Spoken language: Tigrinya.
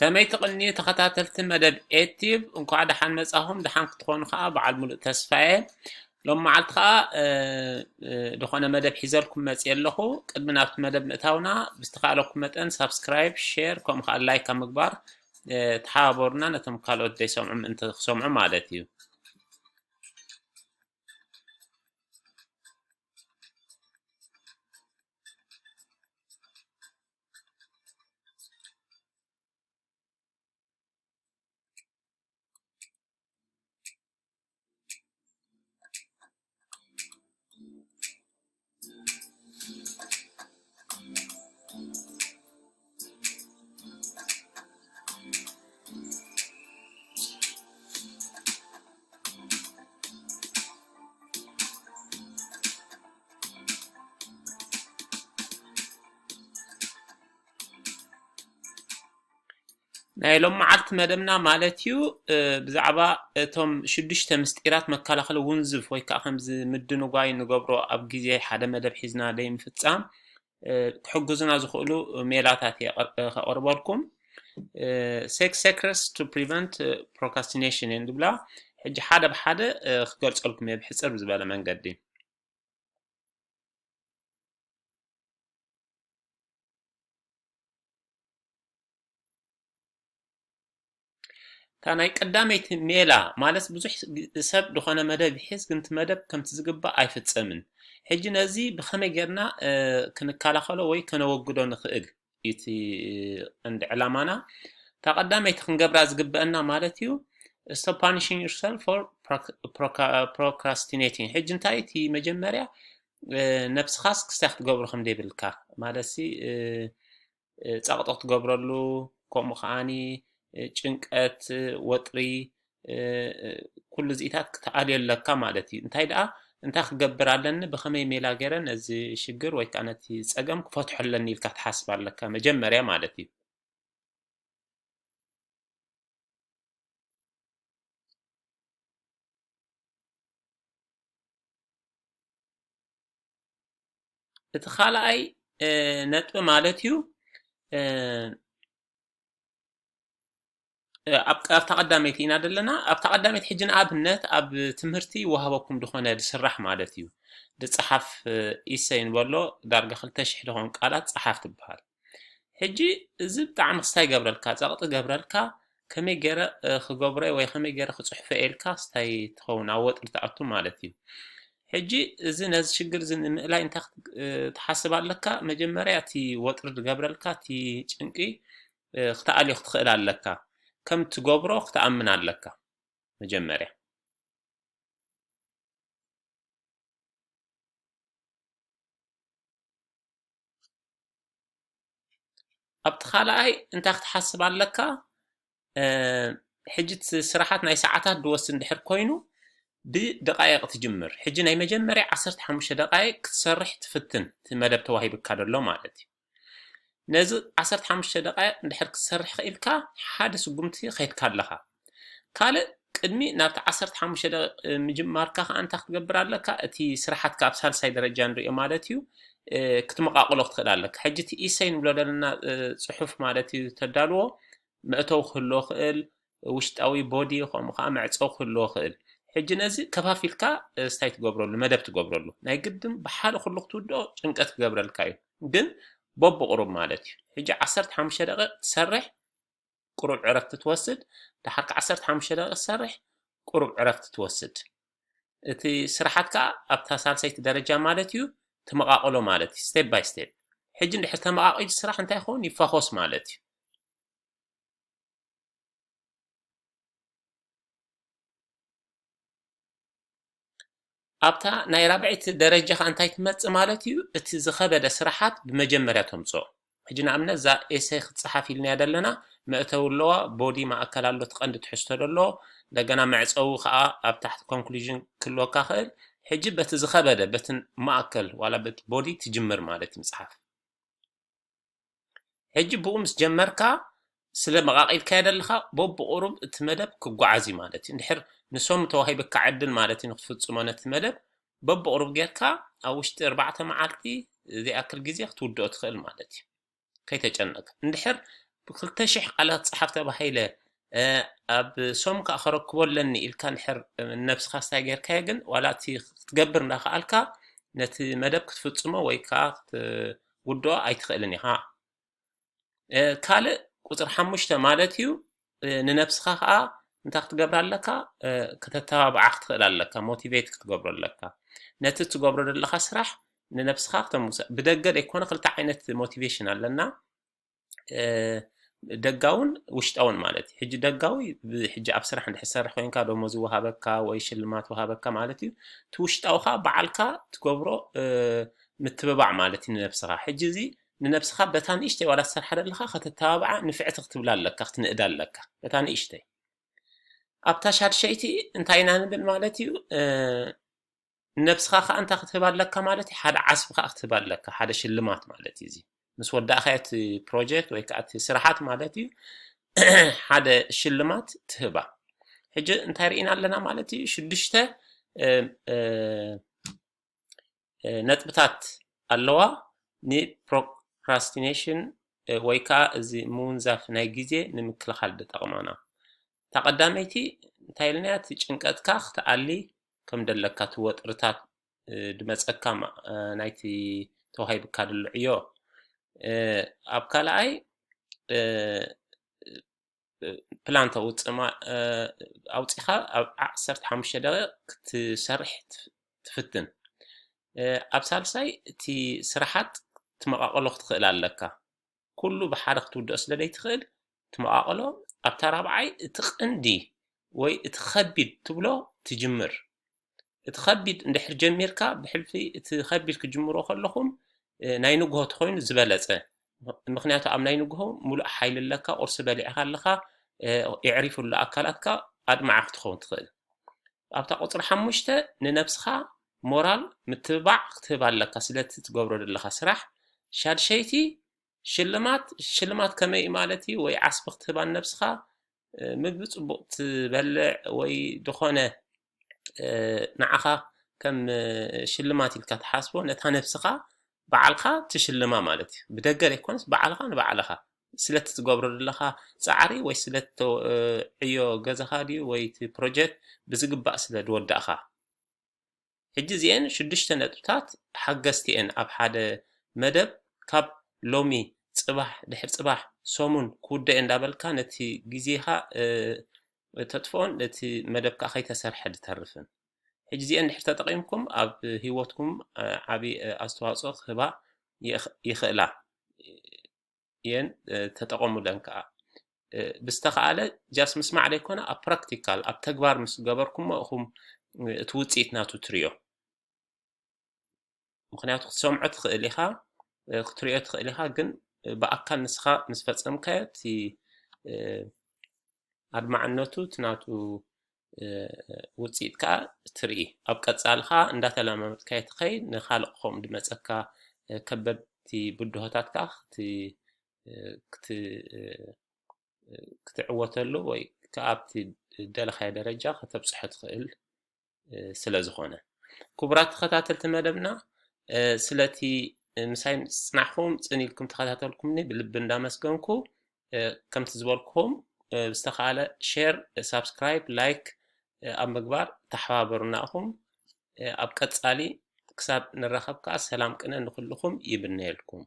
ከመይ ትቕንዩ ተኸታተልቲ መደብ ኤቲብ፣ እንኳዕ ደሓን መጻኹም። ደሓን ክትኾኑ ከኣ በዓል ሙሉእ ተስፋ እየ። ሎም መዓልቲ ከኣ፣ እ፣ እ፣ ዝኾነ መደብ ሒዘልኩም መጽየ ኣለኹ። ቅድሚ ናብቲ መደብ ምእታውና፣ ብዝተኻእለኩም መጠን ሳብስክራይብ፣ ሼር፣ ከምኡ ከኣ ላይክ ኣብ ምግባር፣ እ፣ ተሓባበሩና፣ ነቶም ካልኦት ዘይሰምዑ ምእንቲ ክሰምዑ ማለት እዩ። ናይ ሎም መዓልቲ መደብና ማለት እዩ፣ እ፣ ብዛዕባ እቶም ሽዱሽተ ምስጢራት መከላኸሊ ውንዝፍ ወይ ከዓ ከምዚ ምድንጓይ ንገብሮ ኣብ ግዜ ሓደ መደብ ሒዝና ደይምፍጻም፣ እ፣ ክሕግዙና ዝኽእሉ ሜላታት እየ ቀር-፣ እ፣ ከቕርበልኩም። እ፣ Six Secrets to Prevent Procrastination እየን ዝብላ። ሕጂ ሓደ ብሓደ፣ እ፣ ክገልጸልኩም እየ ብሕጽር ብዝበለ መንገዲ። እታ ናይ ቀዳመይቲ ሜላ ማለት ብዙሕ ሰብ ዝኾነ መደብ ይሕዝ፣ ግን እቲ መደብ ከምቲ ዝግባእ ኣይፍጸምን። ሕጂ ነዚ ብኸመይ ጌርና፣ እ፣ ክንከላኸሎ ወይ ከነወግዶ ንኽእል? እቲ ቀንዲ ዕላማና። እታ ቀዳመይቲ ክንገብራ ዝግበአና ማለት እዩ፣ stop punishing yourself for proc-፣ proca-፣ procrastinating። ሕጂ እንታይ እቲ መጀመርያ፣ እ፣ ነብስኻስ ክስታይ ክትገብሮ ከም ዘይብልካ፣ ማለትሲ፣ እ፣ እ፣ ጸቕጢ ክትገብረሉ፣ ከምኡ ከኣኒ፣ እ፣ ጭንቀት፣ ወጥሪ፣ እ፣ እ፣ ኩሉ እዚኢታት ክትኣልዮ ኣለካ ማለት እዩ። እንታይ ደኣ፣ እንታይ ክገብር ኣለኒ፣ ብኸመይ ሜላ ገይረ ነዚ ሽግር ወይ ከኣ ነቲ ጸገም ክፈትሖ ኣለኒ ኢልካ ትሓስብ ኣለካ መጀመርያ ማለት እዩ። እቲ ካልኣይ፣ እ፣ ነጥቢ ማለት እዩ፣ እ፣ እ፣ ኣብ፣ ኣብታ ቀዳመይቲ ኢና ዘለና። ኣብታ ቀዳመይቲ ሕጂ ንኣብነት ኣብ ትምህርቲ ይወሃበኩም ዝኾነ ዝስራሕ ማለት እዩ። ዝጸሓፍ፣ እ፣ ኢሰይ ንበሎ፣ ዳርጋ ክልተ ሽሕ ዝኾን ቃላት ጸሓፍ ትበሃል። ሕጂ እዚ ብጣዕሚ ክስታይ ይገብረልካ፣ ጸቕጢ ይገብረልካ፣ ከመይ ገይረ፣ እ፣ ክገብሮ ወይ ከመይ ገይረ ክጽሕፎ ኢልካ ስታይ ትኸውን፣ ኣብ ወጥሪ ትኣቱ ማለት እዩ። ሕጂ እዚ ነዚ ሽግር እዚ ንምእላይ እንታይ ክት-፣ እ፣ ትሓስብ ኣለካ? መጀመርያ እቲ ወጥሪ ዝገብረልካ፣ እቲ ጭንቂ፣ እ፣ ክትኣልዮ ክትኽእል ኣለካ። ከም ትገብሮ ክትኣምን ኣለካ መጀመርያ። ኣብቲ ካልኣይ እንታይ ክትሓስብ ኣለካ? እ፣ ሕጂ እቲ ስራሓት ናይ ሰዓታት ዝወስድ እንድሕር ኮይኑ፣ ብደቃይቕ ትጅምር። ሕጂ ናይ መጀመርያ ዓሰርተ ሓሙሽተ ደቃይቕ ክትሰርሕ ትፍትን፣ እቲ መደብ ተዋሂብካ ዘሎ ማለት እዩ። ነዚ ዓሰርተ ሓሙሽተ ደቃይቕ እንድሕር ክትሰርሕ ክኢልካ፣ ሓደ ስጉምቲ ከይድካ ኣለኻ። ካልእ፣ ቅድሚ ናብቲ ዓሰርተ ሓሙሽተ ደቂቕ ምጅማርካ ከኣ እንታይ ክትገብር ኣለካ? እቲ ስራሓትካ ኣብ ሳልሳይ ደረጃ ንርእዮ ማለት እዩ፣ እ፣ ክትመቓቕሎ ክትኽእል ኣለካ። ሕጂ እቲ ኢሰይ ንብሎ ዘለና፣ እ፣ ጽሑፍ ማለት እዩ፣ ተዳልዎ መእተዊ ክህልዎ ክእል፣ ውሽጣዊ ቦዲ፣ ከምኡ ከኣ መዕጸዊ ክህልዎ ክእል። ሕጂ ነዚ ከፋፊልካ፣ እ፣ ስታይ ትገብረሉ፣ መደብ ትገብረሉ። ናይ ግድን ብሓደ ኩሉ ክትውድኦ ጭንቀት ክገብረልካ እዩ። ግን በብቑሩብ ማለት እዩ። ሕጂ ዓሰርተ ሓሙሽተ ደቂቕ ትሰርሕ፣ ቁሩብ ዕረፍቲ ትወስድ፣ ደሓር ከኣ ዓሰርተ ሓሙሽተ ደቂቕ ትሰርሕ፣ ቁሩብ ዕረፍቲ ትወስድ። እቲ ስራሓት ከኣ ኣብታ ሳልሰይቲ ደረጃ ማለት እዩ፣ ትመቓቕሎ ማለት እዩ፣ ስቴፕ ባይ ስቴፕ። ሕጂ እንድሕር ተመቓቒሉ ስራሕ እንታይ ይኸውን? ይፋኾስ ማለት እዩ። ኣብታ ናይ ራብዐይቲ ደረጃ ከኣ እንታይ ትመጽእ ማለት እዩ? እቲ ዝኸበደ ስራሓት ብመጀመርያ ተምጽኦ። ሕጂ ንኣብነት እዛ ኤሰይ ክትጸሓፍ ኢልናያ ዘለና መእተዊ ኣለዋ፣ ቦዲ ማእከል ኣሎ፣ እቲ ቀንዲ ትሕዝቶ ዘለዎ፣ እንደገና መዕጸዊ ከኣ ኣብ ታሕቲ ኮንክሉዥን ክህልወካ ክእል። ሕጂ በቲ ዝኸበደ፣ በቲ ማእከል ዋላ በቲ ቦዲ ትጅምር ማለት እዩ ምጽሓፍ። ሕጂ ብኡ ምስ ጀመርካ፣ ስለ መቓቒልካዮ ዘለኻ፣ በብቑሩብ እቲ መደብ ክጓዓዝ እዩ ማለት እዩ። እንድሕር ንሶም ተዋሂብካ ዕድል ማለት እዩ ንክትፍጽሞ ነቲ መደብ፣ በብቑሩብ ጌርካ ኣብ ውሽጢ ኣርባዕተ መዓልቲ ዘይኣክል ግዜ ክትውድኦ ትኽእል ማለት እዩ። ከይተጨነቕ። እንድሕር ብክልተ ሽሕ ቃላት ጸሓፍ ተባሂለ ኣብ ሶም ከዓ ከረክቦ ኣለኒ ኢልካ ንድሕር ንነብስኻ ስታይ ጌርካዮ ግን ዋላ እቲ ክትገብር እንዳኸኣልካ ነቲ መደብ ክትፍጽሞ ወይ ከዓ ክትውድኦ ኣይትኽእልን ኢኻ። ካልእ ቁፅሪ ሓሙሽተ ማለት እዩ። ንነብስኻ ከዓ እንታይ ክትገብር ኣለካ? ከተተባብዓ ክትኽእል ኣለካ፣ ሞቲቬት ክትገብሮ ኣለካ። ነቲ ትገብሮ ዘለኻ ስራሕ ንነብስኻ ክተምጉሳ። ብደገ ዘይኮነ ክልተ ዓይነት ሞቲቬሽን ኣለና። ደጋውን ውሽጣውን ማለት እዩ። ሕጂ ደጋዊ ሕጂ ኣብ ስራሕ እንድሕር ትሰርሕ ኮይንካ ደሞዝ ወሃበካ ወይ ሽልማት ወሃበካ ማለት እዩ። እቲ ውሽጣዊ ከዓ በዓልካ ትገብሮ ምትብባዕ ማለት እዩ ንነብስኻ። ሕጂ እዚ ንነብስኻ በታ ንእሽተይ ዋላ ትሰርሓ ዘለኻ ከተተባብዓ ንፍዕቲ ክትብላ ኣለካ፣ ክትንእዳ ኣለካ በታ ንእሽተይ። ኣብታ ሻድሸይቲ እንታይ ኢና ንብል ማለት እዩ? ንነብስኻ ከዓ እንታይ ክትህብ ኣለካ ማለት እዩ? ሓደ ዓስቢ ከዓ ክትህብ ኣለካ፣ ሓደ ሽልማት ማለት እዩ። እዚ ምስ ወዳእካዮ እቲ ፕሮጀክት ወይ ከዓ እቲ ስራሓት ማለት እዩ ሓደ ሽልማት ትህባ። ሕጂ እንታይ ርኢና ኣለና ማለት እዩ? ሽዱሽተ ነጥብታት ኣለዋ ንፕሮክራስቲኔሽን ወይ ከዓ እዚ ምውንዛፍ ናይ ግዜ ንምክልኻል ዝጠቕማና። እታ ቀዳመይቲ እንታይ ኢልናያ? እቲ ጭንቀትካ ክትኣሊ ከም ደለካ፣ እቲ ወጥርታት ድመፀካ ናይቲ ተዋሂብካ ድሎ ዕዮ። ኣብ ካልኣይ ፕላን ተውፅእ ኣውፂኻ ኣብ ዓሰርተ ሓሙሽተ ደቂቕ ክትሰርሕ ትፍትን። ኣብ ሳልሳይ እቲ ስራሓት ትመቃቀሎ ክትኽእል ኣለካ። ኩሉ ብሓደ ክትውድኦ ስለ ዘይትኽእል ትመቃቀሎ ኣብታ ራብዓይ እቲ ቀንዲ ወይ እቲ ከቢድ ትብሎ ትጅምር። እቲ ከቢድ እንድሕር ጀሚርካ ብሕልፊ እቲ ከቢድ ክጅምሮ ከለኹም ናይ ንግሆ ተኮይኑ ዝበለፀ። ምክንያቱ ኣብ ናይ ንግሆ ሙሉእ ሓይሊ ኣለካ፣ ቁርሲ በሊዕካ ኣለካ፣ የዕሪፉ ኣሎ ኣካላትካ፣ ኣድማዒ ክትኸውን ትኽእል። ኣብታ ቁፅሪ ሓሙሽተ ንነብስኻ ሞራል ምትብባዕ ክትህብ ኣለካ ስለቲ ትገብሮ ዘለካ ስራሕ። ሻድሸይቲ ሽልማት። ሽልማት ከመይ ማለት እዩ? ወይ ዓስቢ ክትህባ ንነብስኻ፣ ምግቢ ፅቡቅ ትበልዕ ወይ ዝኾነ ንዓኻ ከም ሽልማት ኢልካ ትሓስቦ ነታ ነብስኻ ባዕልኻ ትሽልማ ማለት እዩ። ብደገ ዘይኮነስ ባዕልኻ ንባዕልኻ ስለቲ ትገብሮ ዘለኻ ፃዕሪ ወይ ስለቲ ዕዮ ገዛኻ ድዩ ወይ እቲ ፕሮጀክት ብዝግባእ ስለ ዝወዳእኻ። ሕጂ እዚኤን ሽዱሽተ ነጥብታት ሓገዝቲ እየን ኣብ ሓደ መደብ ካብ ሎሚ፣ ፅባሕ፣ ድሕር ፅባሕ፣ ሰሙን ክውደእ እንዳበልካ ነቲ ግዜኻ ተጥፍኦን ነቲ መደብ ከዓ ከይተሰርሐ ድተርፍን። ሕጂ እዚኤን ድሕር ተጠቂምኩም ኣብ ህይወትኩም ዓብዪ ኣስተዋፅኦ ክህባ ይኽእላ እየን፣ ተጠቀሙለን ከዓ። ብዝተኻኣለ ጃስ ምስማዕ ዘይኮነ ኣብ ፕራክቲካል ኣብ ተግባር ምስ ገበርኩሞ እኹም እቲ ውፅኢት ናቱ ትሪዮ። ምክንያቱ ክትሰምዖ ትኽእል ኢኻ፣ ክትሪኦ ትኽእል ኢኻ፣ ግን ብኣካል ንስኻ ምስ ፈፀምካዮ እቲ ኣድማዕነቱ እቲ ናቱ ውፅኢት ከዓ ትርኢ። ኣብ ቀፃሊ ከዓ እንዳተለማመድካዮ ትኸይድ፣ ንካልእ ከምኡ ድመፀካ ከበድቲ ብድሆታት ከዓ ክትዕወተሉ ወይ ከዓ ኣብቲ ደለኻዮ ደረጃ ከተብፅሖ ትኽእል ስለ ዝኾነ። ክቡራት ተኸታተልቲ መደብና፣ ስለቲ ምሳይ ምፅናሕኩም ፅን ኢልኩም ተኸታተልኩምኒ ብልቢ እንዳመስገንኩ፣ ከምቲ ዝበልኩኹም ብዝተኻለ ሼር፣ ሳብስክራይብ፣ ላይክ ኣብ ምግባር ተሓባበሩና ኢኹም። ኣብ ቀፃሊ ክሳብ ንራኸብ ከዓ ሰላም ቅነ ንኩልኹም ይምነየልኩም።